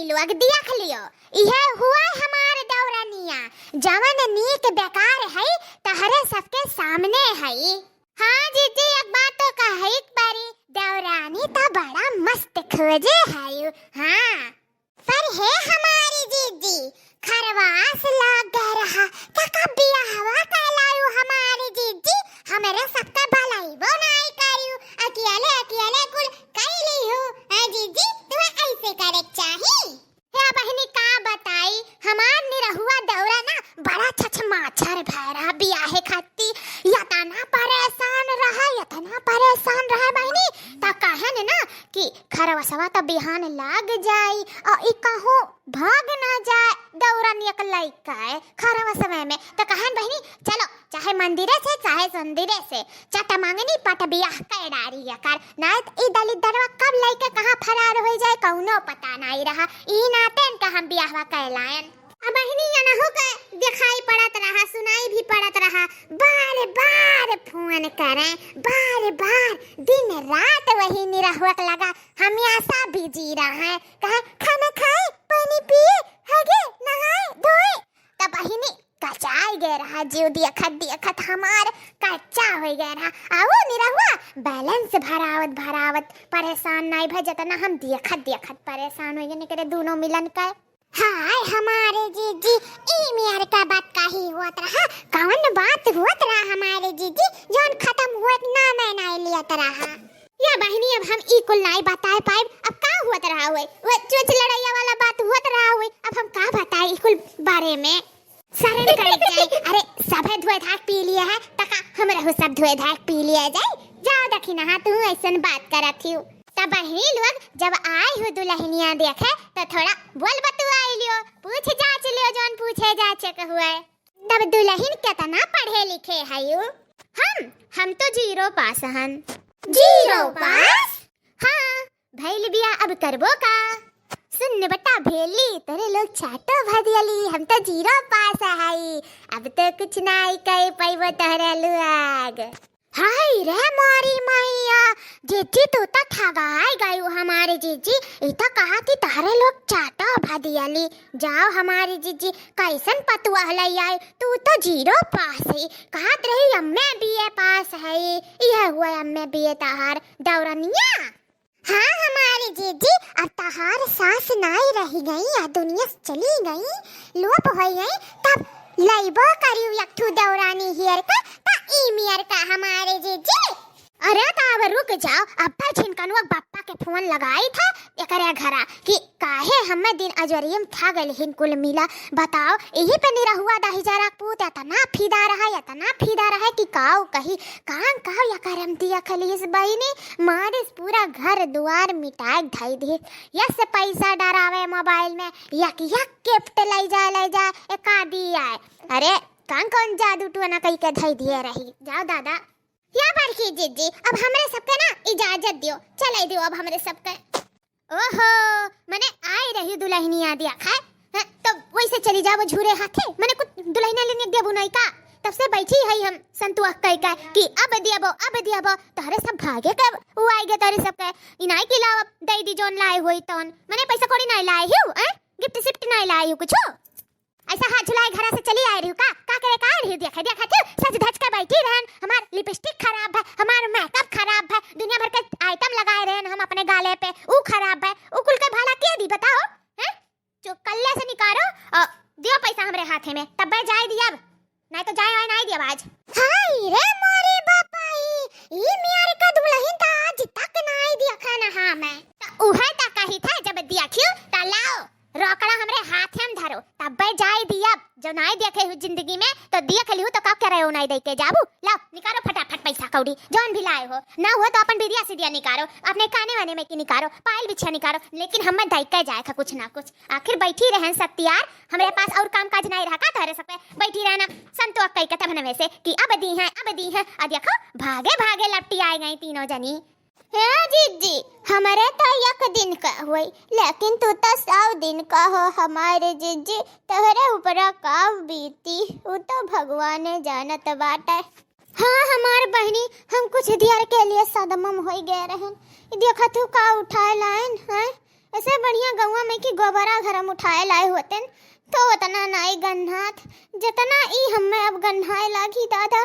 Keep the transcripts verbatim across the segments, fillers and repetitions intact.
लोग देख लियो, इहे हुआ हमार दौरनिया, जवन नीक बेकार है, तहरे सबके सामने है। हाँ जीजी, एक बात तो कही परी, दौरानी तो बड़ा मस्त खोजे है। हाँ, पर हे हमारी जीजी, खरवास लाग गए रहा, त कब बियाहवा कहलायु हमारी जीजी, हमरे सबका भलाइबो नाई करियु, अकेले अकेले कुल कैली हूँ। हाँ जीजी, तुम्हें ऐसे करे चाही। हे बहिनी, का बताई, हमार निरहुआ दौरा ना बड़ा छछमाछर भय रहा बियाहे खाती। यतना परेशान रहा, यतना परेशान रहा बहिनी, त कहन ना कि खरवसवा त बिहान लाग जाई और ई कहूँ भाग ना जाए। दौरा नियक लइका है खरवसवे में, त कहन बहिनी, चलो चाहे मंदिरे से, चाहे संदिरे से, चट मंगनी पट बियाह कर डारी एकर। नाय त ई दलिद्दरवा कब लइके कहाँ फरार होइ जाए, कउनो पता नाई रहा। ई नाते इनका हम बियाहवा कर लायन। अब बहिनी, यनहु के दिखाई पड़त रहा, सुनाई भी पड़त रहा, बार बार फोन करें, बार बार दिन रात वही निरहुआ के लगा हमेशा बिजी रहे। कहे, खाना खाए, पानी पिए, हगे, नहाए, धोए। तब बहिनी कचाई गए रहा, जीव दियखत दियखत हमार कच्चा होइ गए रहा। आ ऊ निरहुआ बैलेंस भरावत भरावत परेशान नाई भए, जतना हम दियखत दियखत परेशान होइ गए, एकरे दूनो मिलन का। हाय हमारे जीजी, ई मेर का बात काहे होत रहा? कौन बात होत रहा हमारे जीजी, जौन खत्म होत नामे नाई लियत रहा? या बहिनी, अब हम ई कुल नाई बताए पाइब। अब का होत रहा हुए? वो चोच लड़ैया वाला बात होत रहा हुए। अब हम का बताई ई कुल बारे में? शर्म करे के चाही। अरे, सभे धोए धाक पी लिए है, त का हमरहु सब धोए धाक पी लिए जाई? जाओ देखी नहा, तू ऐसन बात करत हिउ। त बहिनी लोग जब आए हो दुल्हनिया देखे, त थोड़ा बोल बतुआई लियो, पूछ जांच लियो, जौन पूछे जाचे के हुए। तब दुल्हन केतना पढ़े लिखे हयू? हम, हम तो जीरो पास हन। जीरो पास? हाँ, भइल बिया, अब करबो का? सुन बेटा भेली, तोरे लोग चाटो भदियली, हम तो जीरो पास हई, अब तो कुछ नाई कह पाइबो तोहरे लोग। हाय रे मोरी मैया, जीजी तू तो ठगाए गयू हमारे जीजी, ई तो कहा कि तोहरे लोग चाटो भदियली। जाओ हमारी जीजी, कैसन पतुआ लई आई, तू तो जीरो पास है, कहत रही एम ए बी ए पास है, यह हुआ एम ए बी ए तहार दौरनिया। हाँ हमारी जीजी, अब तहार सास नाई रही गई, या दुनिया से चली गई, लोप हो गई, तब लइबो करियो एक ठू दौरानी हियर का, त ई मियर का हमारे जीजी। अरे त अब रुक जाओ, अब्बे छिनकनुआ बप्पा के फोन लगाई था एकरे घरा कि काहे हमें दिन अजरियम था गइल हिन कुल मिला। बताओ, यही पे निरहुआ दही जरा पूत एतना फिदा रहा, एतना फिदा रहा कि काऊ कही, कान काऊ या करम दिया खलीस बहिनी, मारिस पूरा घर दुआर मिटाए धई दी। यस पैसा डरावे मोबाइल में, यक यक गिफ्ट लई जा, लई जा, एका दिया। अरे, कौन कौन जादू टोना कई के धई दिए रही। जाओ दादा। या बड़की जीजी, अब हमरे सबके ना इजाजत दियो, चले दियो अब हमरे सबके। ओहो, मने आई रही दुल्हनिया दिया खाए, हैं, तो वैसे चली जाबो झूरे हाथे, मने कुछ दुल्हनिया लेने देबो नहीं का? तब से बैठी है हम संतुआ कई का कि अब दियाबो, अब दियाबो, तोहरे सब भागे के वो आई गए तोहरे सबके, इनाई के लाओ अब दे दी जौन लाए हुई तौन, मने पैसा कौड़ी नहीं लाए हियो, हैं? गिफ्ट सिफ्ट नहीं लाए हियो कुछ? ऐसा हाथ झुलाए घरा से चली आए रही का? का करे का रही? देखे, देखे थे, सज धज के बैठी रहन, हमार लिपस्टिक खराब है, हमार मेकअप खराब है, दुनिया भर के आइटम लगाए रहन हम अपने गाले पे, ऊ खराब है, ऊ कुल के भला के दी बताओ, हैं? जो कल्ले से निकारो और दियो पैसा हमरे हाथे में, तब मैं जाए दियब, नहीं तो जाए आए नहीं दियब आज। हाय रे मोरे बापाई, ई मियार का दुल्हन त आज तक नहीं देखा ना हाँ मैं। त उहे त कही था, जब देखियो त लाओ, रोकड़ा हमरे हाथे में धरो, तब्बे जाए दियब। जो नाई देखे हु जिंदगी में, तो देख लिहु तो का करे हो नाई दे के जाबू। लाओ, निकारो फटाफट पैसा कौड़ी, जौन भी लाए हो। ना हुआ तो अपन बिदिया सिदिया निकारो, अपने काने वाने में की निकारो, पायल बिछिया निकारो, लेकिन हमें दे के जाए था कुछ ना कुछ। आखिर बैठी रहन सत्यार, हमरे पास और काम काज नाई रहा का तोहरे सब पे? बैठी रहना संतोष कई के तब हमें से कि अब दी हैं, अब दी हैं। अब देखो, भागे भागे लपटी आए गई तीनों जनी। हे जीजी, हमरे तो एक दिन का होई, लेकिन तू तो सौ दिन का हो हमारे जीजी। तोहरे ऊपरा का बीती, उ तो भगवान जानत बाटे। हाँ हमार बहिनी, हम कुछ देर के लिए सदमा में होई गए रहन। ई देखत हूँ का उठाए लाइन है, ऐसे बढ़िया गौवा में कि गोबरा घर हम उठाए लाए होतेन, तो उतना नाई गन्हात, जितना ई हमें अब गन्हाए लागी दादा।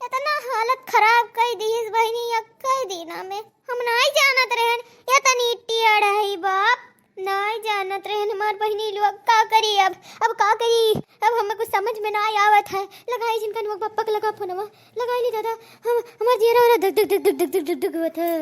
इतना हालत खराब कई दिहिस बहिनी, एक्कै दिना में। हम नाई जानत रहन, इतनी टेढ़ है बाप, नाई जानत रहन हमार बहिनी लोग। का करी अब, अब का करी? अब हमें कुछ समझ में नाई आवत है। लगाई जिनका नुआ पप्पा के लगा फोनवा, लगाई ली दादा, हम, हमार जियरा वाला धक धक धक धक धक धक धक धक होत है।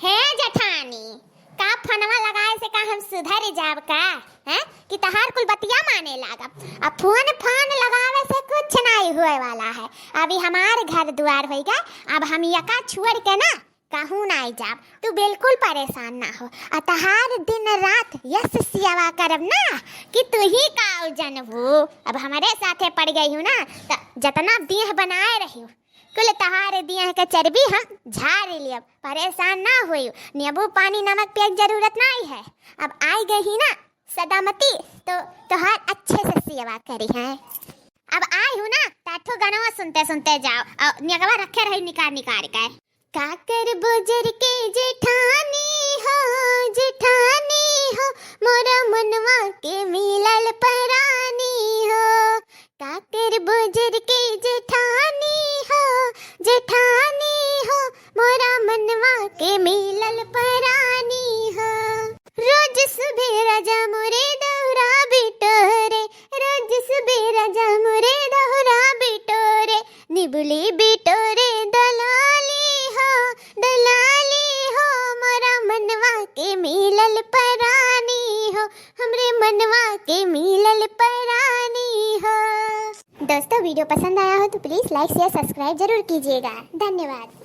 हे जेठानी, का फोनवा लगाए से का हम सुधर जाब का? हैं? कि तहार कुल बतिया माने लागब? अब फोन फान लगावे से कुछ नाई होए वाला है। अभी हमार घर दुआर होइगा, अब हम यका छोड़ के ना कहूँ नाई जाब। तू बिल्कुल परेशान ना हो। आ तहार दिन रात यस सेवा करब ना कि तू ही का जनबू। अब हमरे साथे पड़ गई हूँ ना, त जतना देह बनाए रही हूँ, कुल तहार देह के चर्बी हम झाड़ लियब। परेशान ना होइउ, नींबू पानी नमक पिए के जरूरत नाई है। अब आई गई ही ना सदामती, तो तोहार अच्छे से सेवा करी है। अब आई हूँ ना, ताठो गनवा सुनते सुनते जाओ, और निगवा रखे रही निकार निकार के। काकर बुजुर्ग के जेठानी हो, जेठानी हो, मोरा मनवा के मिलल परानी हो। काकर बुजुर्ग के जेठानी हो, जेठानी हो, मोरा मनवा के मिलल परानी हो। रोज सुबह राजा मोरे दौरा बिटोरे, रोज सुबह राजा मोरे दौरा बिटोरे, निबुली बिटोरे दलाली हो, दलाली हो, मोरा मनवा के मिलल परानी हो, हमरे मनवा के मिलल परानी हो। दोस्तों, वीडियो पसंद आया हो तो please like, share, subscribe जरूर कीजिएगा। धन्यवाद।